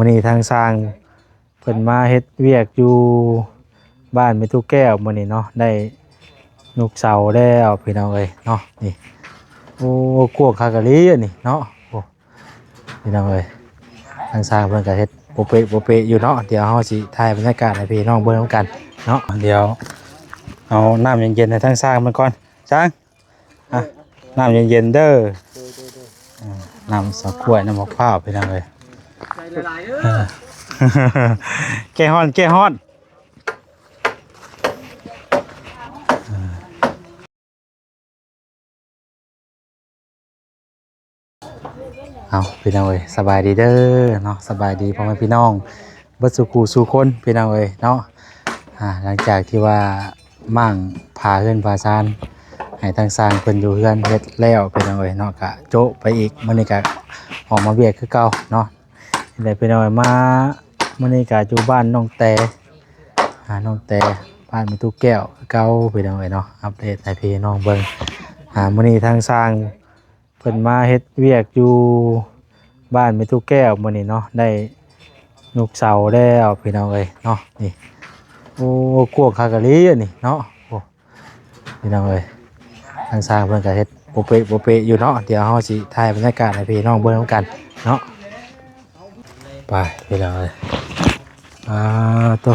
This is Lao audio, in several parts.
ມື້ນີ້ທາງຊ່າງເພິ່ນມາເຮັດວຽກຢູ່ບ້ານແມ່ຕູ້ແກ້ວມື້ນີ້ເນາະ ໄດ້ຍົກເສົາແລ້ວພີ່ນ້ອງເອີຍເນາະ. ນີ້ ໂອ້ ກວ້າງຄັກອີ່ຫຼີອັນນີ້ເນາະ. ໂອ້ ພີ່ນ້ອງເອີຍ ທາງຊ່າງເພິ່ນກໍເຮັດໂປະເປະໂປະເປະຢູ່ເນາະ. ດຽວເຮົາຊິຖ່າຍບັນຍາກາດໃຫ້ພີ່ນ້ອງເບິ່ງນຳກັນເນາະ. ດຽວເອົານ້ຳເຢັນໆໃຫ້ທາງຊ່າງເພິ່ນກ່ອນ. ຊ່າງ ອ່ະ ນ້ຳເຢັນໆເດີ. ໂດຍ ໂດຍ ໂດຍ ອ່າ ນ້ຳເສົາກ້ວຍ ນ້ຳໝາກພ້າວ ພີ່ນ້ອງເອີຍ. ໃສ່ຫຼາຍໆເດີ. ເອີ ແກ້ຮ້ອນ ແກ້ຮ້ອນ. ເອົາ ພີ່ນ້ອງເອີຍ ສະບາຍດີເດີເນາະ. ສະບາຍດີພໍ່ແມ່ພີ່ນ້ອງເບິດສູ່ຄູ່ສູ່ຄົນ ພີ່ນ້ອງເອີຍເນາະ. ອ່າ ຫຼັງຈາກທີ່ວ່າມ້າງຝາເຮືອນຝາຊານໃຫ້ທາງຊ່າງເພິ່ນຢູ່ເຮືອນເຮັດແລ້ວ ພີ່ນ້ອງເອີຍເນາະ ກະໂຈະໄປອີກ. ມື້ນີ້ກະອອກມາວຽກຄືເກົ່າເນາະ. ນີ້ແຫຼະພີ່ນ້ອງເອີຍ ມາ ມື້ນີ້ກະຢູ່ບ້ານນ້ອງແຕ ອ່າ ນ້ອງແຕ ບ້ານແມ່ຕູ້ແກ້ວຄືເກົ່າ ພີ່ນ້ອງເອີຍເນາະ. ອັບເດດໃຫ້ພີ່ນ້ອງເບິ່ງ. ອ່າ ມື້ນີ້ທາງຊ່າງ ເພິ່ນມາເຮັດວຽກຢູ່ບ້ານແມ່ຕູ້ແກ້ວມື້ນີ້ເນາະ ໄດ້ຍົກເສົາແລ້ວພີ່ນ້ອງເອີຍເນາະ. ນີ້ ໂອ້ ກວ້າງຄັກອີ່ຫຼີອັນນີ້ເນາະ. ໂອ້ ພີ່ນ້ອງເອີຍ ທາງຊ່າງເພິ່ນກໍເຮັດໂປະເປະໂປະເປະຢູ່ເນາະ. ດຽວເຮົາຊິຖ່າຍບັນຍາກາດໃຫ້ພີ່ນ້ອງເບິ່ງນຳກັນເນາະ. ໄປພີ່ນ້ອງເອີຍ ອ່າ ໂຕ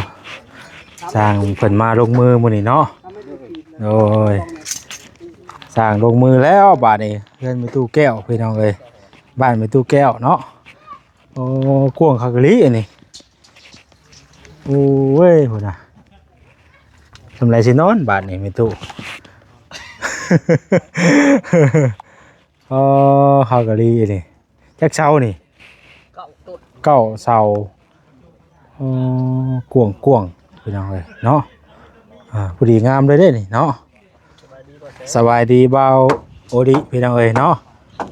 ຊ່າງເພິ່ນມາລົງມືມື້ນີ້ເນາະ. ໂດຍ ຊ່າງລົງມືແລ້ວບາດນີ້ ເຮືອນແມ່ຕູ້ແກ້ວພີ່ນ້ອງເອີຍ ບ້ານແມ່ຕູ້ແກ້ວເນາະ. ໂອ້ ກວ້າງຄັກອີ່ຫຼີອັນນີ້. ໂອ້ຍ ພຸ້ນນະ ສ່ຳໃດຊິນອນບາດນີ້ແມ່ຕູ້. ອໍ ຄັກອີ່ຫຼີອັນນີ້. ຈັກເສົານີ້? ເກົ້າຕົ້ນ ເກົ້າເສົາ. ອໍ ກວ້າງໆ ພີ່ນ້ອງເອີຍເນາະ. ອ່າ ພໍດີງາມເລີຍເດ້ນີ້ເນາະ. ສະບາຍດີບ່າວໂອລິ ພີ່ນ້ອງເອີຍເນາະ.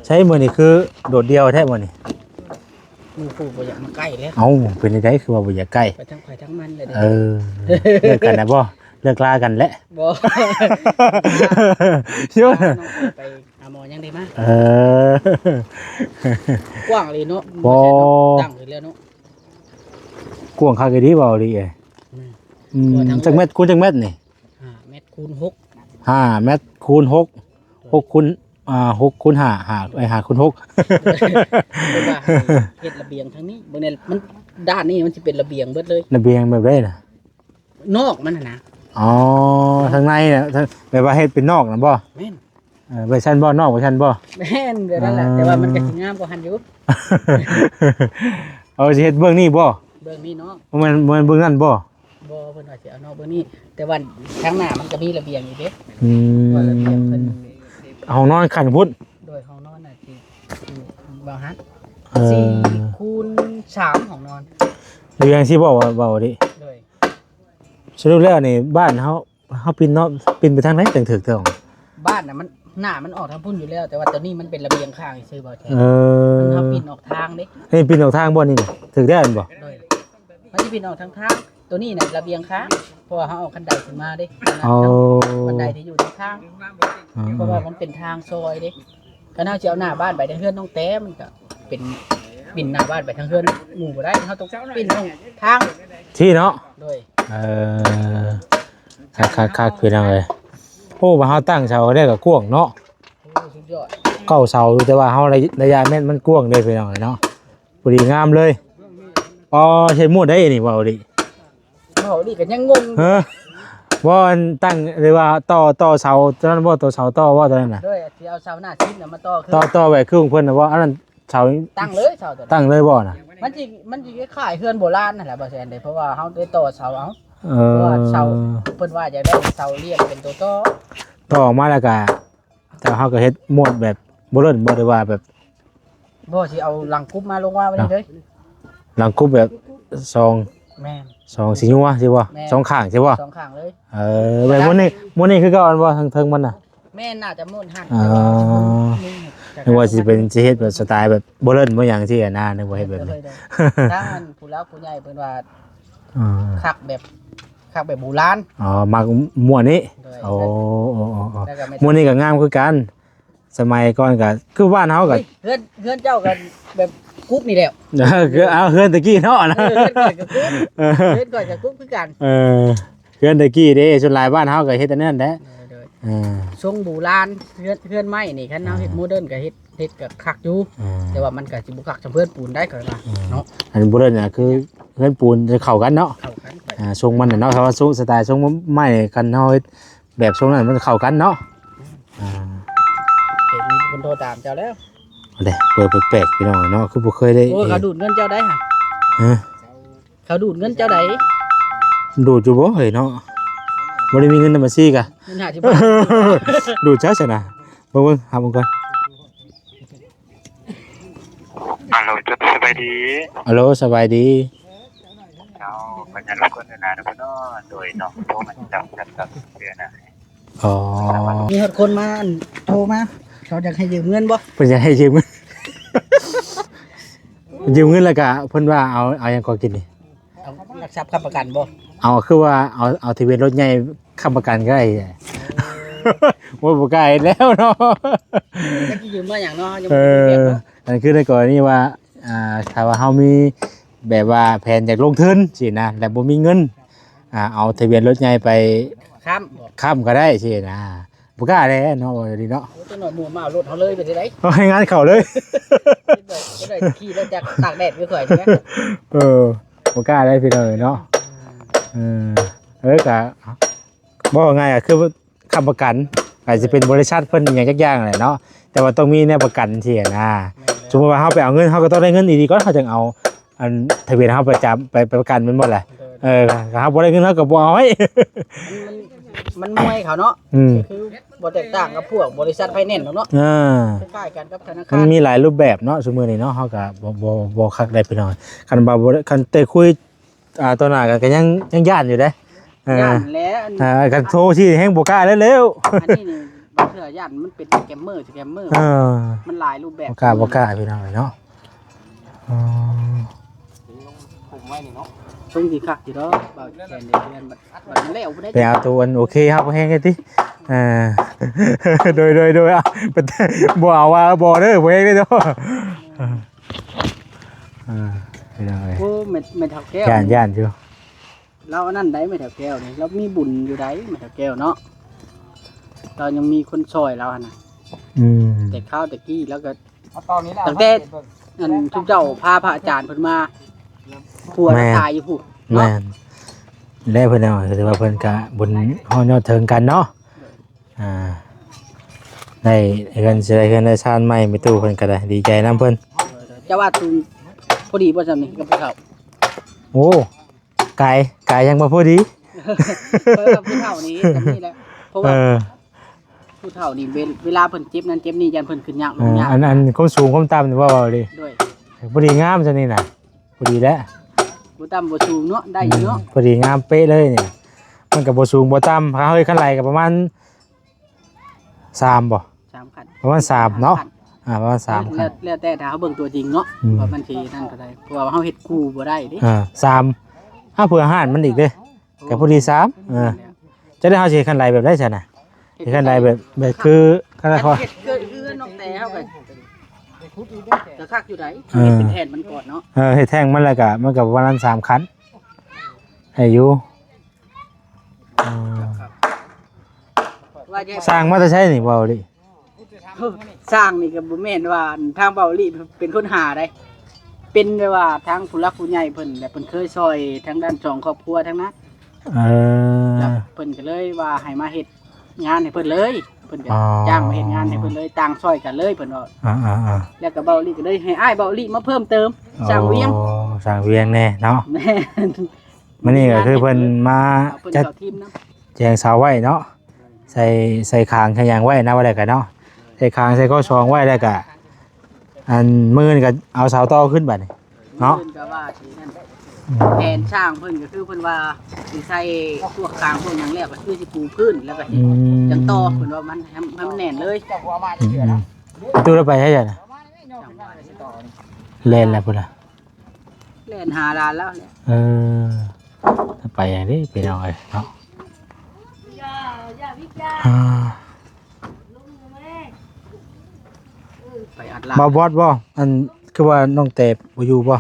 ໃສມື້ນີ້ຄືໂດດດ່ຽວແທ້ມື້ນີ້? ໝູ່ຄູ່ບໍ່ຢາກມາໃກ້ແລ້ວ. ເອົ້າ ເປັນຈັ່ງໃດຄືວ່າບໍ່ຢາກໃກ້? ໄປທາງໃຜທາງມັນແຫຼະເດ້. ເອີ ເລີກກັນນະບໍ່? ເລີກລາກັນແຫຼະ. ບໍ່ ຢູ່ນະ ໄປ ຫາໝໍຍັງໄດ້ມາ. ເອີ ກວ້າງອີ່ຫຼີເນາະ. ບໍ່ ຕັ້ງຂຶ້ນແລ້ວເນາະ. ກວ້າງຄັກອີ່ຫຼີເວົ້າອີ່ຫຼີເອີຍ. ອືມ ອືມ ກວ້າງທັງ ຈັກແມັດຄູນຈັກແມັດນີ້? ຫ້າແມັດຄູນຫົກ ຫ້າແມັດຄູນຫົກ ຫົກຄູນ ອ່າ ຫົກຄູນຫ້າ ຫ້າ ເອີຍ ຫ້າຄູນຫົກ. ເພິ່ນວ່າໃຫ້ເຮັດລະບຽງທາງນີ້ ເບິ່ງແນ່ ມັນ ດ້ານນີ້ມັນຊິເປັນລະບຽງເບິດເລີຍ. ລະບຽງແບບໃດນະ? ນອກມັນຫັ້ນນະ. ອໍ ທາງໃນນະ ທາງ ແບບວ່າເຮັດເປັນນອກນະບໍ່? ແມ່ນ. ເອີ ໄວ້ຊັ້ນບໍ່? ນອກໄວ້ຊັ້ນບໍ່? ແມ່ນ ແບບນັ້ນແຫຼະ. ອ່າ ແຕ່ວ່າມັນກໍຊິງາມກວ່າຫັ້ນຢູ່. ເອົາ ຊິເຮັດເບື້ອງນີ້ບໍ່? ເບື້ອງນີ້ເນາະ. ບໍ່ແມ່ນ ບໍ່ແມ່ນເບື້ອງນັ້ນບໍ່? ບໍ່ ເພິ່ນວ່າຊິເອົານອກເບື້ອງນີ້ ແຕ່ວ່າທາງໜ້າມັນກໍມີລະບຽງຢູ່ເດ້. ອືມ ວ່າລະບຽງເພິ່ນ ຫ້ອງນອນຂັ້ນພຸ້ນ. ໂດຍ ຫ້ອງນອນນະ ທີ່ ທີ່ເວົ້າຫັ້ນ. ເອີ ສີ່ຄູນສາມຫ້ອງນອນ. ລະບຽງຊິບໍ່ ເວົ້າ ເວົ້າເດ້. ໂດຍ ສະຫຼຸບແລ້ວນີ້ ບ້ານເຮົາ ເຮົາປິ່ນເນາະ ປິ່ນໄປທາງໃດຈັ່ງຖືກຕ້ອງ? ບ້ານນະ ມັນ ໜ້າມັນອອກທາງພຸ້ນຢູ່ແລ້ວ ແຕ່ວ່າຕົວນີ້ມັນເປັນລະບຽງຂ້າງຊື່ບໍ່ແທ້. ເອີ ເຮົາປິ່ນອອກທາງເດ້. ນີ້ປິ່ນອອກທາງບໍ່ນີ້? ຖືກແລ້ວແມ່ນບໍ່? ໂດຍ ມັນຊິປິ່ນອອກທາງທາງ. ຕົວນີ້ນະລະບຽງຂ້າງ ເພາະວ່າເຮົາເອົາຄັນໄດຂຶ້ນມາເດ້. ເອົາ ຄັນໄດທີ່ຢູ່ທາງຂ້າງ ເພາະວ່າມັນເປັນທາງຊອຍເດ້. ຄັນເຮົາຊິເອົາໜ້າບ້ານໄປທາງເຮືອນນ້ອງແຕ້ ມັນກະເປັນ ປິ່ນໜ້າບ້ານໄປທາງເຮືອນໝູ່ບໍ່ໄດ້. ເຮົາຕ້ອງປິ່ນອອກທາງທີ່ເນາະ. ໂດຍ ເອີ ຄັກໆໆ ພີ່ນ້ອງເອີຍ. ໂອ້ ວ່າເຮົາຕັ້ງເສົາໄດ້ກໍກວ້າງເນາະ. ໂອ້ ສຸດຍອດ ເກົ້າເສົາຢູ່ ແຕ່ວ່າເຮົາໄດ້ ໄດ້ຍ້າຍແມັດມັນກວ້າງເດ້ ພີ່ນ້ອງເອີຍເນາະ. ພໍດີງາມເລີຍ. ອໍ ເຮັດໝົດໄດ້ນີ້ ເວົ້າດີ ເວົ້າດີກໍຍັງງົງ. ເອີ ບໍ່ ອັນຕັ້ງ ຫຼືວ່າຕໍ່ ຕໍ່ເສົາຕົວນັ້ນບໍ່? ຕໍ່ເສົາຕໍ່ບໍ່ຕົວນັ້ນນະ? ໂດຍ ຊິເອົາເສົາໜ້າຊິດນະມາຕໍ່ຄື ຕໍ່ ຕໍ່ແບບຄືຂອງເພິ່ນນະບໍ່? ອັນນັ້ນເສົາ ຕັ້ງເລີຍ ເສົາຕົວນັ້ນຕັ້ງເລີຍບໍ່ນະ? ມັນຊິ ມັນຊິຄ້າຍໆເຮືອນໂບລານຫັ້ນແຫຼະ ບໍ່ແຊນເດ້ ເພາະວ່າເຮົາໄດ້ຕໍ່ເສົາເອົາ. ເອີ ເພາະວ່າເສົາ ເພິ່ນວ່າຢາກໄດ້ເສົາລຽງເປັນຕົວຕໍ່ ຕໍ່ອອກມາແລ້ວກະ ແຕ່ເຮົາກໍເຮັດໝົດແບບບໍ່ລົ້ນບໍ່ ຫຼືວ່າແບບ ບໍ່ ຊິເອົາຫຼັງກຸບມາລົງວ່າໄວ້ນີ້ເລີຍ. ຫຼັງກຸບແບບສອງ ແມ່ນ ສອງສີນົວຊິບໍ່? ແມ່ນ ສອງຂ້າງຊິບໍ່? ສອງຂ້າງເລີຍ. ເອີ ແບບໝົດນີ້ ໝົດນີ້ຄືເກົ່າອັນບໍ່ ທາງເທິງມັນນະ? ແມ່ນ ໜ້າຈະໝົດຫັ້ນ. ອໍ ແຕ່ວ່າ ນຶກວ່າຊິເປັນ ຊິເຮັດແບບສະໄຕແບບບໍ່ລົ້ນບໍ່ຫຍັງຊີ້ນະ ນຶກວ່າເຮັດແບບນີ້. ໂດຍໆ ທາງອັນຜູ້ຫຼັກຜູ້ໃຫຍ່ເພິ່ນວ່າ ອ່າ ຄັກແບບ ຄັກແບບໂບລານ. ອໍ ມັກມ້ວນນີ້. ໂດຍ ໂອ້ ໂອ້ ໂອ້ ໂອ້ ແລ້ວກໍ ມ້ວນນີ້ກໍງາມຄືກັນ. ສະໄໝກ່ອນກໍຄືບ້ານເຮົາກໍ ເຮີຍ ເຮືອນ ເຮືອນເຈົ້າກໍແບບ ປຸບນີ້ແຫຼະ ເອີ ຄືເອົາເຮືອນແຕ່ກີ້ເນາະ ເອີ ເຮືອນຂ້ອຍກໍປຸບ ເອີ ເຮືອນຂ້ອຍກໍປຸບຄືກັນ ເອີ ເຮືອນແຕ່ກີ້ເດ້ ສ່ວນຫຼາຍບ້ານເຮົາກໍເຮັດອັນນັ້ນແຫຼະ ໂດຍ ເອີ ຊົງບູຮານ ເຮືອນ ເຮືອນໄມ້ນີ້ ຄັນເຮົາເຮັດ ເອີ ໂມເດີນກໍເຮັດ ເຮັດກໍຄັກຢູ່ ເອີ ແຕ່ວ່າມັນກໍຊິບໍ່ຄັກສ່ຳເຮືອນປູນໄດ໋ ຂ້ອຍວ່າເນາະ ອັນໂມເດີນນະ ຄືເຮືອນປູນຈະເຂົ້າກັນເນາະ ເຂົ້າກັນ ອ່າ ຊົງມັນນະເນາະ ຖ້າວ່າຊົງສະໄຕລ໌ຊົງໄມ້ ຄັນເຮົາເຮັດ ແບບຊົງນັ້ນມັນເຂົ້າກັນເນາະ ອ່າ ເຫັນມີຄົນໂທຕາມເຈົ້າແລ້ວ ເດ້ ເປີດແປກໆ ພີ່ນ້ອງເນາະ ຄືບໍ່ເຄີຍໄດ້ ໂອ້ຍ ເຫັນ ເຂົາດູດເງິນເຈົ້າໄດ໋ຫະ ຮະ ເຂົາດູດເງິນເຈົ້າໄດ໋ ດູດຢູ່ບໍ່ເຮີ້ຍເນາະ ບໍ່ໄດ້ມີເງິນນຳບັນຊີກະ ເງິນຫ້າສິບບາດ ດູດຊະຊັ້ນນະ ເບິ່ງໆ ຫາເບິ່ງກ່ອນ ອາໂລ ສະບາຍດີ ອາໂລ ສະບາຍດີ ເຈົ້າ ບັນຍາລົບກວນເວລາເດີເນາະ ໂດຍເນາະ ໂທມາຈາກ ເທື່ອນະ ອໍ ມີຮອດຄົນມາ ອັນ ໂທມາ ເຂົາຢາກໃຫ້ຢືມເງິນບໍ່? ເພິ່ນຢາກໃຫ້ຢືມເງິນ ຢືມເງິນແລ້ວກະເພິ່ນວ່າເອົາ ເອົາຫຍັງກໍກິນນີ້? ເອົາຫຼັກຊັບຄ້ຳປະກັນບໍ່? ເອົາ ຄືວ່າເອົາ ເອົາທະບຽນລົດໃຫຍ່ຄ້ຳປະກັນກໍໄດ້ ໂອ້ຍ ບໍ່ກ້າເຮັດແລ້ວເນາະ ຈັກຊິຢືມມາຫຍັງເນາະ ຍັງບໍ່ມີວຽກເນາະ ເອີ ອັນຄືໃນກໍລະນີວ່າ ອ່າ ຖ້າວ່າເຮົາມີແບບວ່າແຜນຢາກລົງທຶນຊີ້ນະ ແລະບໍ່ມີເງິນ ອ່າ ເອົາທະບຽນລົດໃຫຍ່ໄປຄ້ຳບໍ່? ຄ້ຳກໍໄດ້ຊີ້ນະ ບໍ່ກ້າແຫຼະເນາະ ວ່າດີເນາະ ໂອ້ ຈັກໜ້ອຍໝູ່ມາເອົາລົດເຮົາເລີຍ ເປັນຈັ່ງໃດ? ເອົາໃຫ້ງານເຂົ້າເລີຍ ເປັນໄດ້ ເປັນໄດ້ຂີ່ລົດຈັກຕາກແດດຄືຂ້ອຍນີ້ນະ ເອີ ບໍ່ກ້າໄດ້ພີ່ນ້ອງເອີຍເນາະ ເອີ ເອີ ກະ ເວົ້າງ່າຍກໍຄືຄ້ຳປະກັນ ອາດຈະເປັນບໍລິສັດເພິ່ນອີ່ຫຍັງຈັກຢ່າງແຫຼະເນາະ ແຕ່ວ່າຕ້ອງມີແນວປະກັນຊີ້ນະ ແມ່ນແລ້ວ ສົມມຸດວ່າເຮົາໄປເອົາເງິນ ເຮົາກໍຕ້ອງໄດ້ເງິນອີ່ຫຼີກ່ອນ ເຮົາຈຶ່ງເອົາ ອັນທະບຽນເຮົາໄປຈຳ ໄປ ໄປປະກັນແມ່ນບໍ່ລະ? ໂດຍ ເອີ ຖ້າເຮົາບໍ່ໄດ້ເງິນ ເຮົາກໍບໍ່ເອົາໃຫ້ ມັນ ມັນ ມັນມວຍເຂົາເນາະ ອືມ ກໍຄືບໍ່ແຕກຕ່າງກັບພວກບໍລິສັດໄຟແນນດອກເນາະ ອ່າ ຄ້າຍໆກັນກັບທະນາຄານ ມັນມີຫຼາຍຮູບແບບເນາະ ຊຸມື້ນີ້ເນາະ ເຮົາກໍບໍ່ ບໍ່ ບໍ່ຄັກໄດ໋ພີ່ນ້ອງ ຄັນວ່າບໍ່ ຄັນແຕ່ຄຸຍ ອ່າ ຕໍ່ໜ້າກັນກໍຍັງ ຍັງຢ້ານຢູ່ເດ້ ເອີ ຢ້ານແຫຼະ ອັນ ອ່າ ຄັນໂທຊີ້ແຮງບໍ່ກ້າແລ້ວ ອັນນີ້ນີ້ບາງເທື່ອຢ້ານມັນເປັນສະແກມເມີ ສະແກມເມີ ເອີ ມັນຫຼາຍຮູບແບບ ບໍ່ກ້າ ບໍ່ກ້າພີ່ນ້ອງເອີຍເນາະ ອໍ ຜົມໄວ້ນີ້ເນາະ ຊົງຊິຄັກຢູ່ດອກ ບ່າວແຄນເດ້ ເພື່ອນ ບັດ ບັດມັນແລ້ວພຸ້ນເດ້ ໄປເອົາໂຕອັນໂອເຄເຮົາບໍ່ແຮງເດ້ຕິ ເອີ ໂດຍ ໂດຍ ໂດຍ ເອົາ ບໍ່ເອົາວ່າບໍ່ເດີ ບໍ່ແຮງເດ້ເນາະ ອ່າ ພີ່ນ້ອງເອີຍ ໂອ້ ແມ່ ແມ່ເຖົ້າແກ້ວ ຢ້ານ ຢ້ານຢູ່ ລາວອັນນັ້ນໃດ໋ ແມ່ເຖົ້າແກ້ວນີ້ ລາວມີບຸນຢູ່ໃດ໋ ແມ່ເຖົ້າແກ້ວເນາະ ລາວຍັງມີຄົນຊ່ອຍລາວຫັ້ນນະ ອືມ ແຕ່ຄາວແຕ່ກີ້ລາວກໍ ເອົາຕອນນີ້ແຫຼະ ຕັ້ງແຕ່ ເອົາມາເຮັດເບິ່ງ ອັນ ຊຸມເຈົ້າພາພະອາຈານເພິ່ນມາ ຜົວລາວ ແມ່ນ ຕາຍຢູ່ພຸ້ນເນາະ ແມ່ນ ແລະເພິ່ນເອົາ ຖືວ່າເພິ່ນກະບຸນຮອດຍອດເຖິງກັນເນາະ ອ່າ ໄດ້ເຮືອນ ຊິໄດ້ເຮືອນໄດ້ຊານໃໝ່ ແມ່ຕູ້ເພິ່ນກໍໄດ້ ດີໃຈນຳເພິ່ນ ເຈົ້າວ່າສູງພໍດີບໍ່ຊ່ຳນີ້ກັບຜູ້ເຖົ້າ? ໂອ້ ກາຍ ກາຍຍັງບໍ່ພໍດີ ເພາະວ່າຜູ້ເຖົ້ານີ້ຈະມີແຫຼະ ເພາະວ່າ ເອີ ຜູ້ເຖົ້ານີ້ເວ ເວລາເພິ່ນເຈັບນັ້ນເຈັບນີ້ ຢ້ານເພິ່ນຂຶ້ນຍາກລົງຍາກ ອັນ ອັນ ອັນ ຄວາມສູງຄວາມຕ່ຳນີ້ ເວົ້າ ເວົ້າເລີຍ ໂດຍ ພໍດີງາມຊ່ຳນີ້ນະ ພໍດີແລ້ວ ບໍ່ຕ່ຳບໍ່ສູງເນາະ ໄດ້ຢູ່ເນາະ ອືມ ພໍດີງາມເປະເລີຍນີ້ ມັນກໍບໍ່ສູງບໍ່ຕ່ຳ ຄັນເຮົາເຮັດຄັນໄຫຼກໍປະມານ ສາມບໍ່? ສາມຂັ້ນ ປະມານສາມເນາະ ສາມຂັ້ນ ອ່າ ປະມານສາມ ແລ້ວ ຂັ້ນ ແລ້ວແຕ່ຖ້າເຮົາເບິ່ງຕົວຈິງເນາະ ອືມ ວ່າມັນຊິນັ້ນເທົ່າໃດ ເພາະວ່າເຮົາເຮັດຄູ່ບໍ່ໄດ້ເດ້ ອ່າ ສາມ ເອົາ ເພື່ອຮ້ານມັນອີກເດ້ ໂອ້ ກໍພໍດີສາມ ເອີ ແມ່ນແລ້ວ ຈະໄດ້ ເຮົາຊິເຮັດຄັນໄລແບບໃດຊັ້ນນະ? ເຮັດ ເຮັດຄັນໄລແບບ ແບບຄື ຄັນລະ ເຮັດ ເຮັດຄືເຮືອນນ້ອງແຕເຮົາກໍ ກໍຄັກຢູ່ໃດ ເອີ ເຮັດເປັນແທ່ນມັນກ່ອນເນາະ ເອີ ເຮັດແທ່ງມັນແລ້ວກໍ ມັນກໍປະມານສາມຂັ້ນ ໄດ້ຢູ່ ອ່າ ວ່າຈະ ສ້າງມາແຕ່ໃສນີ້ ເວົ້າເລີຍ? ໂອ້ ສ້າງນີ້ກໍບໍ່ແມ່ນວ່າທາງເບົາຫຼີເປັນຄົນຫາໃດ໋ ເປັນແບບວ່າທາງຜູ້ຫຼັກຜູ້ໃຫຍ່ເພິ່ນ ແບບເພິ່ນເຄີຍຊ່ອຍທາງດ້ານສອງຄອບຄົວທາງນັ້ນ ເອີ ແລ້ວເພິ່ນກໍເລີຍວ່າໃຫ້ມາເຮັດງານໃຫ້ເພິ່ນເລີຍ ເພິ່ນກໍ ອໍ ຈ້າງມາເຮັດງານໃຫ້ເພິ່ນເລີຍ ຕ່າງຊ່ອຍກັນເລີຍ ເພິ່ນວ່າ ອ່າໆໆ ແລ້ວກໍເບົາຫຼີກໍເລີຍໃຫ້ອ້າຍເບົາຫຼີມາເພີ່ມເຕີມ ອໍ ສ້າງວຽງ ສ້າງວຽງແດ່ເນາະ ແມ່ນ ມື້ນີ້ກໍຄືເພິ່ນມາ ເອົາເພິ່ນ ຈັດ ເຂົ້າທີມນຳ ແຈງເສົາໄວ້ເນາະ ໃສ່ ໃສ່ຄາງໃສ່ຫຍັງໄວ້ນະ ວ່າແລ້ວກະເນາະ ໃສ່ຄາງໃສ່ຂໍ້ສອງໄວ້ ແລ້ວກະ ອັນ ມື້ນີ້ກະເອົາເສົາຕໍ່ຂຶ້ນບາດນີ້ເນາະ ມື້ອື່ນກະວ່າຊິນັ້ນ ອືມ ແຜນສ້າງເພິ່ນກະຄືເພິ່ນວ່າຊິໃສ່ພວກຄາງພວກຫຍັງແລ້ວ ກະຄືຊິປູພື້ນ ແລ້ວກະ ອືມ ຈັ່ງຕໍ່ ເພິ່ນວ່າມັນໃຫ້ ໃຫ້ມັນແໜ້ນເລີຍ ອືມໆ ປະຕູລະໄປໃສນະ ແລ່ນແລ້ວພຸ້ນນະ. ແລ່ນຫາຫຼານແລ້ວແຫຼະ ເອີ ໄປຫຍັງນີ້ພີ່ນ້ອງເອີຍເນາະ ອ່າ ໄປອັດລາ ບ່າວບອດບໍ່ ອັນ ຄືວ່ານ້ອງແຕບໍ່ຢູ່ບໍ່?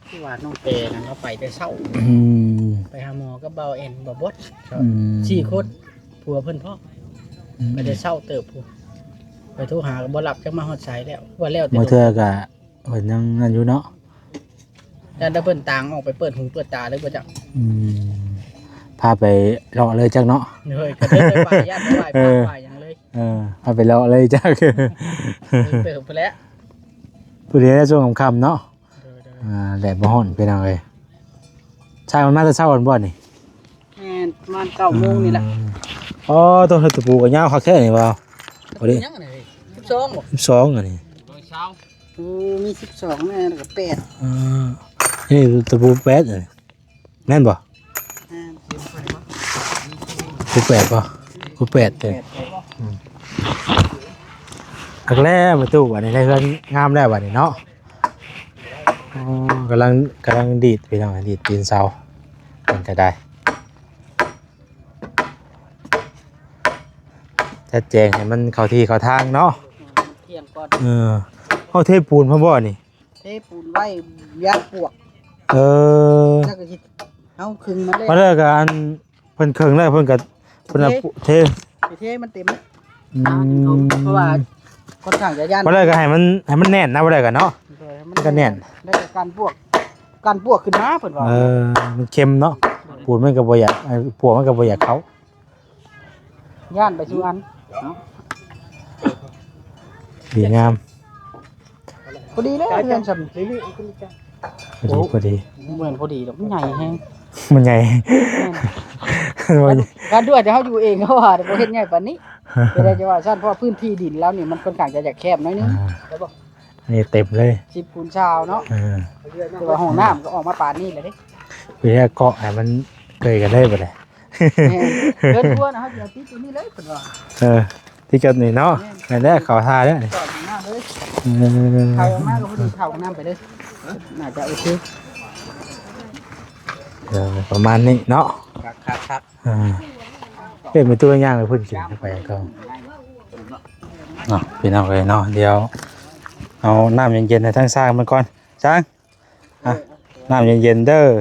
ຄືວ່ານ້ອງແຕນັ້ນລາວໄປແຕ່ເຊົ້າ ອືມ ໄປຫາໝໍກັບບ່າວແອນ ບ່າວບົດ ອືມ ສີ່ຄົນ ຜົວເພິ່ນພ້ອມ ອືມ ໄປແຕ່ເຊົ້າເຕີບພຸ້ນ ໄປໂທຫາກໍບໍ່ຮັບ ຈັກມາຮອດໃສແລ້ວ ວ່າແລ້ວແຕ່ ບາງເທື່ອກໍເພິ່ນຍັງນັ້ນຢູ່ເນາະ ຢ້ານແຕ່ເພິ່ນຕ່າງອອກໄປເປີດຫູເປີດຕາເລີຍບໍ່ຈັກ ອືມ ພາໄປເລາະເລີຍຈັກເນາະ ໂດຍ ກໍເລີຍໄປ ຢ້ານໄປໄຫວ້ພະໄຫວ້ຫຍັງເລີຍ ເອີ ພາໄປເລາະເລີຍຈັກ ເຕີບພຸ້ນແຫຼະ ພໍດີແລ້ວຊ່ວງຄ່ຳໆເນາະ ໂດຍໆ ອ່າ ແດດບໍ່ຮ້ອນພີ່ນ້ອງເອີຍ ຊ່າງມັນມາແຕ່ເຊົ້າພຸ້ນບໍ່ນີ້? ແມ່ນ ປະມານເກົ້າໂມງນີ້ແຫຼະ ອໍ ໂຕ ຕະປູກໍຍາວຄັກແທ້ນີ້ວ່າ ຕະປູຫຍັງອັນນີ້ ສິບສອງບໍ່? ສິບສອງອັນນີ້ ໂອ້ ມີສິບສອງແນ່ ແລ້ວກໍແປດ ອ່າ ນີ້ຕະປູແປດອັນນີ້ ແມ່ນບໍ່? ແມ່ນ ຄູແປດບໍ່? ຄູແປດເດ້ ອືມ ຄັກແລ້ວແມ່ຕູ້ ບາດນີ້ໄດ້ເຮືອນງາມແລ້ວບາດນີ້ເນາະ ອໍ ກຳລັງ ກຳລັງດີດພີ່ນ້ອງ ດີດຕີນເສົາ ເພິ່ນກໍໄດ້ ຈັດແຈງໃຫ້ມັນເຂົ້າທີ່ເຂົ້າທາງເນາະ ທ່ຽງກ່ອນ ເອີ ເຮົາເທປູນພ້ອມບໍ່ນີ້? ເທປູນໄວ້ຢ້ານປວກ ເອີ ແລ້ວກໍຊິເອົາຄຶງມາແລ້ວ ມາແລ້ວກໍອັນ ເພິ່ນເຄິ່ງແລ້ວ ເພິ່ນກໍ ເພິ່ນເທ ເທ ເທມັນເຕັມ ອືມ ເພາະວ່າຂ້ອນຂ້າງຈະຢ້ານ ບໍ່ໄດ້ກໍໃຫ້ມັນ ໃຫ້ມັນແໜ້ນນະ ບໍ່ໄດ້ກໍເນາະ ໂດຍ ໃຫ້ມັນ ມັນກໍແໜ້ນ ແລ້ວກໍກັນປວກ ກັນປວກຂຶ້ນມາເພິ່ນວ່າ ເອີ ມັນເຄັມເນາະ ໂດຍ ປູນມັນກໍບໍ່ຢາກ ເອີ ປວກມັນກໍບໍ່ຢາກເຂົ້າ ຢ້ານໄປສູ່ອັນ ດີງາມ ພໍດີເລີຍເຮືອນຊ່ຳ ພໍດີ ພໍດີ ບໍ່ແມ່ນພໍດີດອກ ມັນໃຫຍ່ແຮງ ມັນໃຫຍ່ ແມ່ນ ມັນ ການດ້ວຍແຕ່ເຮົາຢູ່ເອງ ເຮົາວ່າບໍ່ເຮັດໃຫຍ່ປານນີ້ ແຕ່ຈະວ່າຊັ້ນ ເພາະພື້ນທີ່ດິນລາວນີ້ມັນຂ້ອນຂ້າງຈະຢາກແຄບໜ້ອຍໜຶ່ງ ອ່າ ແມ່ນບໍ່? ອັນນີ້ເຕັມເລີຍ ສິບຄູນຊາວເນາະ ເອີ ແຕ່ວ່າຫ້ອງນ້ຳກໍອອກມາປານນີ້ແຫຼະເດ້ ຄືເກາະໃຫ້ມັນເຄີຍກັນເລີຍບັດນີ້ ແມ່ນ ເດີ່ນຄົວນະ ເຮົາຊິເອົາຕິດຕົວນີ້ເລີຍເພິ່ນວ່າ ເອີ ຕິດກັບນີ້ເນາະ ແມ່ນ ແມ່ນແລ້ວ ເຂົ້າທ່າແລ້ວນີ້ ເຂົ້າຫ້ອງນ້ຳເລີຍ ເອີ ເຂົ້າອອກມາກໍພໍດີ ເຂົ້າຫ້ອງນ້ຳໄປເລີຍ ໜ້າຈະໂອເຄ ເອີ ປະມານນີ້ເນາະ ຄັກໆໆ ອ່າ ເປັນປະຕູຍ່າງໄປພຸ້ນ ກິນເຂົ້າໄປກໍເນາະ ພີ່ນ້ອງເອີຍເນາະ ດຽວເອົານ້ຳເຢັນໆໃຫ້ທາງຊ່າງເພິ່ນກ່ອນ ຊ່າງ ອ່ະ ນ້ຳເຢັນໆເດີ ໂດຍໆ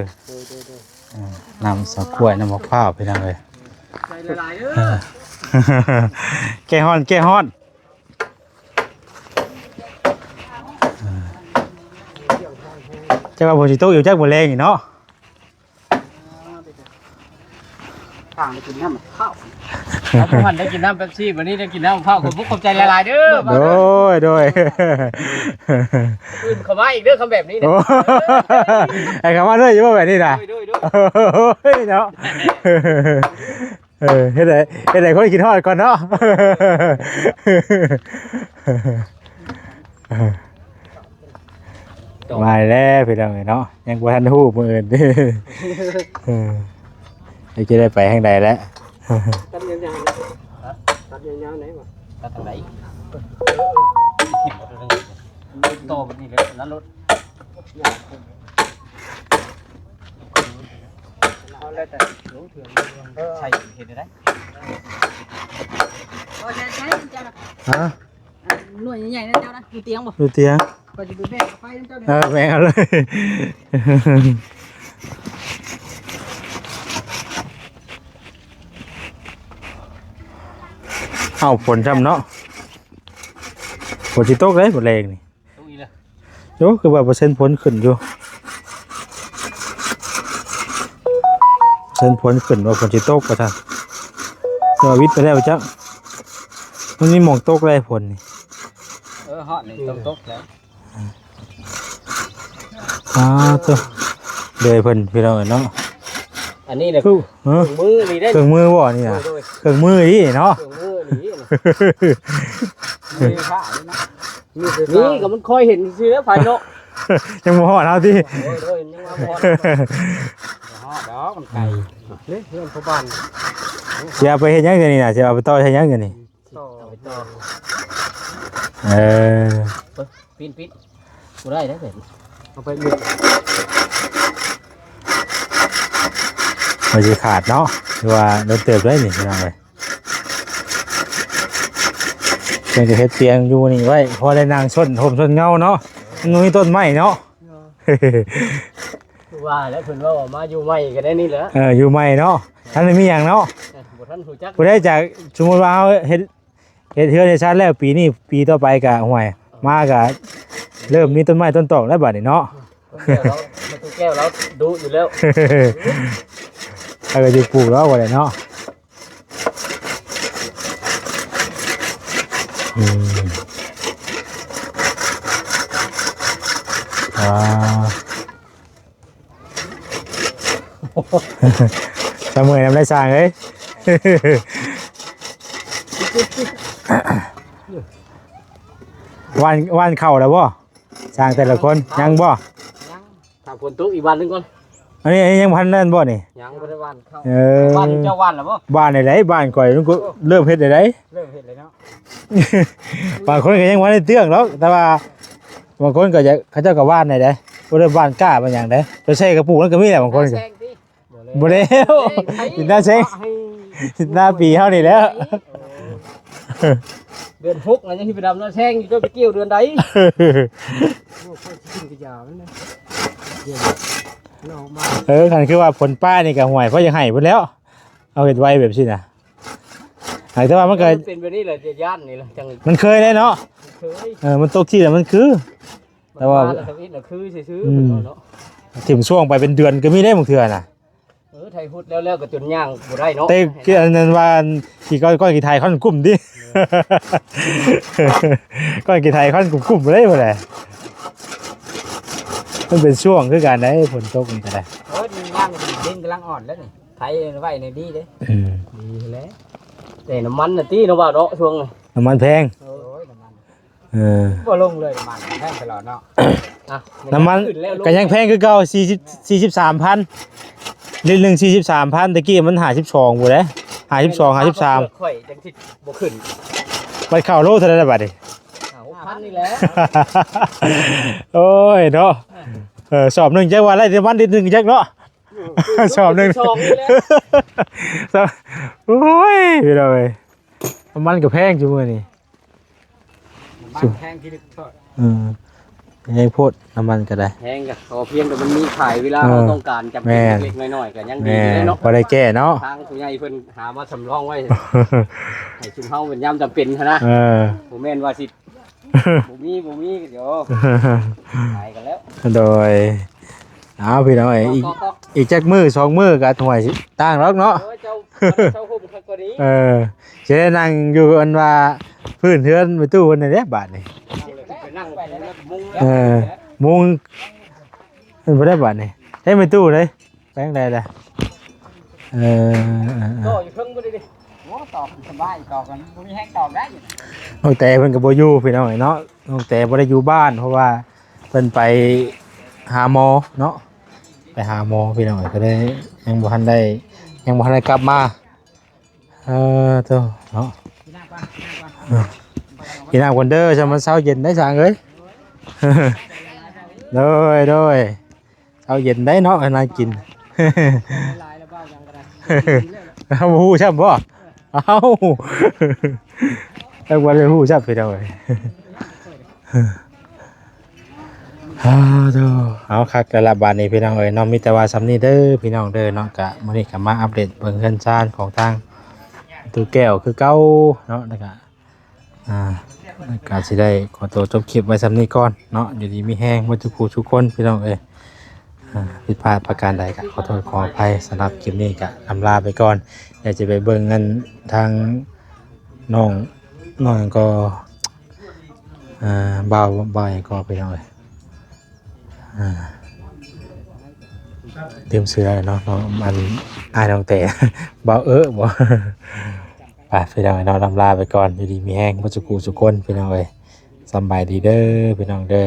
ໆ ອ່າ ນ້ຳເຊົາກ້ວຍ ນ້ຳໝາກພ້າວ ພີ່ນ້ອງເອີຍ ໃສ່ຫຼາຍໆເດີ ເອີ ແກ້ຮ້ອນ ແກ້ຮ້ອນ ເອີ ຈັກວ່າຝົນຊິຕົກຢູ່ຈັກມື້ແລງນີ້ເນາະ ທາງໄດ້ກິນນ້ຳເຂົ້າ ເອົາ ຜູ້ຫັ້ນໄດ້ກິນນ້ຳເປັບຊີ ບັດນີ້ໄດ້ກິນນ້ຳເຂົ້າ ຂອບຄຸນຂອບໃຈຫຼາຍໆເດີ ໂດຍ ໂດຍ ອື່ນເຂົ້າມາອີກເດີ ຄຳແບບນີ້ນະ ໂອ້ ໃຫ້ເຂົ້າມາເລີຍຢູ່ບໍ່ແບບນີ້ນະ ໂດຍໆໆ ໂອ້ຍເນາະ ເອີ ເຮັດໃຫ້ ເຮັດໃຫ້ຄົນຄິດຮອດກ່ອນເນາະ ມາແລ້ວພີ່ນ້ອງເອີຍເນາະ ຍັງບໍ່ທັນຮູ້ມື້ອື່ນ ເອີ ຈັກຈະໄດ້ໄປທາງໃດແລ້ວ ຕັດຍາວໆ ຕັດຍາວໆໄດ້ບໍ່ ຕັດທາງໃດ ຕໍ່ໄປນີ້ເລີຍ ນັ້ນລົດ ເອົາແລ້ວແຕ່ ໃສ່ເຮັດໄດ້ ບໍ່ໃຊ້ ໃຊ້ເຈົ້ານະ ຮະ? ອັນໜ່ວຍໃຫຍ່ໆນະເຈົ້ານະ ຢູ່ຕຽງບໍ່? ຢູ່ຕຽງ ຂ້ອຍຊິໄປແບກເອົາໄປນຳເຈົ້າເດີ ເອີ ແບກເອົາເລີຍ ເອົ້າ ຝົນຊ້ຳເນາະ ຝົນຊິຕົກເດ້ ມື້ແລງນີ້ ຕົກອີກແລ້ວ ໂອ້ ຄືວ່າເປີເຊັນຝົນຂຶ້ນຢູ່ ເປີເຊັນຝົນຂຶ້ນວ່າຝົນຊິຕົກວ່າຊັ້ນ ແຕ່ວ່າວິດໄປແລ້ວຈັກ ມັນມີໝ່ອງຕົກໄດ້ຝົນນີ້ ເອີ ຮອດນີ້ຕົກ ຕົກແລ້ວ ອ່າ ໂທ້ ເດຍເພິ່ນພີ່ນ້ອງເອີຍເນາະ ອັນນີ້ນະ ຄື ເອີ ເຄື່ອງມືນີ້ເດ້ ເຄື່ອງມືບໍ່ນີ້ນະ ໂດຍໆ ເຄື່ອງມືນີ້ເນາະ ເຄື່ອງມືນີ້ນະ ມີຂາຍນະ ມີຄື ນີ້ກໍມັນຄ່ອຍເຫັນຊື່ໆແລ້ວ ໄຟເນາະ ຍັງບໍ່ຮອດເຮົາຕິ ໂດຍໆ ຍັງບໍ່ຮອດ ບໍ່ຮອດດອກ ມັນໄກ ເດ້ ເຮືອນພໍ່ບ້ານ ຊິເອົາໄປເຮັດຫຍັງດຽວນີ້ນະ ຊິເອົາໄປຕໍ່ໃສ່ຫຍັງດຽວນີ້ ຕໍ່ ເອີ ປິດ ປິດ ບໍ່ໄດ້ເດ້ ເອົາໄປ ມັນຊິຂາດເນາະ ຄືວ່າໂດນເຕີບເດ້ນີ້ ພີ່ນ້ອງເອີຍ ເພິ່ນກໍເຮັດຕຽງຢູ່ນີ້ໄວ້ ພໍໄດ້ນັ່ງຊົນຮົ່ມຊົນເງົາເນາະ ມັນມີຕົ້ນໄມ້ເນາະ. ຄືວ່າແລ້ວ ເພິ່ນເວົ້າວ່າມາຢູ່ໃໝ່ກໍໄດ້ນີ້ແຫຼະ. ເອີ ຢູ່ໃໝ່ເນາະ ທັນໄດ້ມີຫຍັງເນາະ. ເອີ ບໍ່ທັນຮູ້ຈັກ ຜູ້ໃດຈະ ສົມມຸດວ່າເຮົາເຮັດ ເຮັດເຮືອນເຮັດຊານແລ້ວ ປີນີ້ປີຕໍ່ໄປກະ ຫ້ວຍ ມາກະເລີ່ມມີຕົ້ນໄມ້ຕົ້ນຕອກແລ້ວບາດນີ້ເນາະ. ແກ້ວລາວ ແມ່ຕູ້ແກ້ວລາວດຸຢູ່ແລ້ວ ເອີ ເຮົາກໍຊິປູກແລ້ວບັດນີ້ເນາະ. ອືມ ອ່າ ສະເໝີຍນຳໄດ້ຊ່າງເອີຍ. ຫວ່ານ ຫວ່ານເຂົ້າແລ້ວບໍ່ ຊ່າງແຕ່ລະຄົນ? ຍັງບໍ່? ຍັງ ຖ້າຝົນຕົກອີກຫວ່ານໜຶ່ງກ່ອນ. ອັນນີ້ ອັນນີ້ຍັງບໍ່ທັນນັ້ນບໍ່ນີ້? ຍັງບໍ່ໄດ້ຫວ່ານເຂົ້າ. ເອີ ຫວ່ານເຈົ້າຫວ່ານແລ້ວບໍ່? ຫວ່ານໄດ້ ຫວ່ານຂ້ອຍມັນກໍເລີ່ມເຮັດໄດ້. ເລີ່ມເຮັດແລ້ວເນາະ. ບາງຄົນກໍຍັງບໍ່ໄດ້ເຕືອງດອກ ແຕ່ວ່າບາງຄົນກໍຢາກ ເຂົາເຈົ້າກໍຫວ່ານໄດ້ເດ້. ບໍ່ໄດ້ຫວ່ານກ້າຫວ່ານຫຍັງເດ້ ໄປໃສ່ກະປຸກນັ້ນກໍມີແຫຼະບາງຄົນ. ບໍ່ແລ້ວ ເອີ ເຮັດໜ້າແຊງ ເຮັດໜ້າປີເຮົານີ້ແຫຼະ. ເດືອນຫົກນະ ຍັງຊິໄປດຳນາແຊງຢູ່ ເຈົ້າໄປກ່ຽວເດືອນໃດ? ໂອ້ ຂ້ອຍຊິກິນກະຢາມັນນະ ເດືອນ ມັນອອກມາ. ເອີ ຄັນຄືວ່າຝົນປ້າຍນີ້ກໍ ຫ້ວຍ ເຂົາຢາກໃຫ້ພຸ້ນແລ້ວ ເຮົາເຮັດໄວແບບຊີ້ນະ. ແຕ່ວ່າມັນກໍ ມັນເປັນແບບນີ້ແຫຼະ ຢ້ານນີ້ແຫຼະ ຈັ່ງ ມັນເຄີຍໄດ້ເນາະ. ເຄີຍ ເອີ ມັນຕົກທີ່ແລ້ວມັນຄື ແຕ່ວ່າ ມັນມາແລ້ວທຳອິດນະ ຄືຊື່ໆ ອືມ ເນາະ. ຖິ້ມຊ່ວງໄປເປັນເດືອນກໍມີເດ້ບາງເທື່ອນະ. ເອີ ໄຖຫຸດແລ້ວໆ ກໍຈົນຍ່າງບໍ່ໄດ້ເນາະ. ແຕ່ຄືອັນນັ້ນວ່າ ຂີ້ກ້ອນ ກ້ອນຂີ້ໄຖຂ້ອນກຸ້ມຕິ ກ້ອນຂີ້ໄຖຂ້ອນກຸ້ມໆ ບໍ່ໄດ້ບໍ່ໄດ້. ມັນເປັນຊ່ວງຄືກັນໄດ໋ ຝົນຕົກນີ້ກໍໄດ້. ເອີ ນີ້ນ້ຳດິນກຳລັງອ່ອນແລ້ວນີ້ ໄຖໄວ້ນີ້ດີເດ້. ອືມ ດີແລ້ວ ແຕ່ນ້ຳມັນນະຕິເນາະ ວ່າເນາະ ຊ່ວງນີ້ນ້ຳມັນແພງ. ໂອ້ຍ ນ້ຳມັນ ເອີ ບໍ່ລົງເລີຍ ນ້ຳມັນແພງຕະຫຼອດເນາະ. ອ່ະ ນ້ຳມັນ ມັນຂຶ້ນແລ້ວລົງ ກໍຍັງແພງຄືເກົ່າ ສີ່ສິບ ສີ່ສິບສາມພັນ ລິດໜຶ່ງ ສີ່ສິບສາມພັນ. ແຕ່ກີ້ມັນຫ້າສິບສອງພຸ້ນເດ້ ຫ້າສິບສອງ ຫ້າສິບສາມ. ຂ້ອຍຈັ່ງຊິບໍ່ຂຶ້ນ ບັດເຂົ້າໂລເທົ່າໃດລະບັດນີ້? ຫ້າຫົກພັນນີ້ແຫຼະ. ໂອ້ຍເນາະ ເອີ ສອບໜຶ່ງຈັກວ່າໄດ້ແຕ່ມັນລິດໜຶ່ງຈັກເນາະ. ສອບໜຶ່ງ ສອບ ໂອ້ຍ ພີ່ນ້ອງເອີຍ ນ້ຳມັນກໍແພງຊຸມື້ນີ້. ນ້ຳມັນແພງທີ່ສຸດ. ເອີ ແພງໂພດ ນ້ຳມັນກໍໄດ້ ແພງກໍຂໍພຽງແຕ່ມັນມີຂາຍ ເວລາ ເອີ ເຮົາຕ້ອງການຈຳເປັນ ແມ່ນ ເລັກໆ ນ້ອຍໆ ກໍຍັງດີ ແມ່ນ ເດ້ເນາະ. ພໍໄດ້ແກ້ເນາະ ທາງຜູ້ໃຫຍ່ເພິ່ນຫາມາສຳຮອງໄວ້ ໃຫ້ຊຸມເຮົາເປັນຍາມຈຳເປັນຫັ້ນນະ. ເອີ ບໍ່ແມ່ນວ່າຊິ ບໍ່ມີ ບໍ່ມີກໍດຽວ ຂາຍກັນແລ້ວ. ໂດຍ ເອົາ ພີ່ນ້ອງເອີຍ ອີກ ອີກຈັກມື້ສອງມື້ກໍຫ້ວຍຕ່າງດອກເນາະ. ເອີ ເຈົ້າ ເຈົ້າໂຮມຄັກກວ່ານີ້. ເອີ ຊິໄດ້ນັ່ງຢູ່ອັນວ່າພື້ນເຮືອນແມ່ຕູ້ເພິ່ນນີ້ເດ້ບາດນີ້. ນັ່ງໄປນັ່ງໄປແລ້ວ ເອີ ມຸງ ເພິ່ນບໍ່ໄດ້ບາດນີ້. ເອີ ແມ່ຕູ້ເດ້ ໄປທາງໃດລະ? ເອີ ເອີ ເອີ ຕໍ່ຢູ່ເທິງບໍ່ໄດ້ດິ. ໂອ້ ຕອກສະບາຍ ຕອກກັນ ບໍ່ມີແຮງຕອກໄດ້. ນ້ອງແຕເພິ່ນກໍບໍ່ຢູ່ພີ່ນ້ອງເອີຍເນາະ. ນ້ອງແຕບໍ່ໄດ້ຢູ່ບ້ານ ເພາະວ່າເພິ່ນໄປຫາໝໍເນາະ ໄປຫາໝໍພີ່ນ້ອງເອີຍ ກໍເລີຍຍັງບໍ່ທັນໄດ້ ຍັງບໍ່ທັນໄດ້ກັບມາ. ເອີ ໂຕເນາະ ກິນນ້ຳກ່ອນເດີ ຊະມັນເຊົ້າເຢັນໄດ໋ຊ່າງເອີຍ. ໂດຍ ໂດຍ. ເຊົ້າເຢັນໄດ໋ເນາະ ອັນນັ້ນກິນ ເຮົາບໍ່ຮູ້ຊ້ຳບໍ່? ເອົ້າ ເຈົ້າບໍ່ໄດ້ຮູ້ຊ້ຳ ພີ່ນ້ອງເອີຍ. ເອົາ ໂທ້ ເອົາ ຄັກແລ້ວລະບາດນີ້ ພີ່ນ້ອງເອີຍເນາະ. ມີແຕ່ວ່າຊ່ຳນີ້ເດີ ພີ່ນ້ອງເດີເນາະ. ກະມື້ນີ້ກະມາອັບເດດເບິ່ງເຮືອນຊານຂອງທາງຕູ້ແກ້ວຄືເກົ່າເນາະ ແລ້ວກະ ອ່າ ກໍຊິໄດ້ຂໍຕົວຈົບຄລິບໄວ້ຊ່ຳນີ້ກ່ອນເນາະ. ຢູ່ດີມີແຮງເບິດທຸກຜູ້ທຸກຄົນ ພີ່ນ້ອງເອີຍ. ອ່າ ຜິດພາດປະການໃດກໍຂໍໂທດຂໍອະໄພ. ສຳລັບຄລິບນີ້ກໍອຳລາໄປກ່ອນ. ດຽວຈະໄປເບິ່ງອັນທາງນ້ອງ ນ້ອງຫຍັງກໍ ອ່າ ບ່າວ ບ່າວຫຍັງກໍ ພີ່ນ້ອງເອີຍ. ອ່າ ລືມຊື່ແລ້ວເນາະ ນ້ອງ ອັນ ອ້າຍນ້ອງແຕ ບ່າວເອີບໍ່? ໄປ ພີ່ນ້ອງເນາະ ລຳລາໄປກ່ອນ. ຢູ່ດີມີແຮງເບິດສູ່ຜູ້ສູ່ຄົນ ພີ່ນ້ອງເອີຍ. ສຳບາຍດີເດີ ພີ່ນ້ອງເດີ.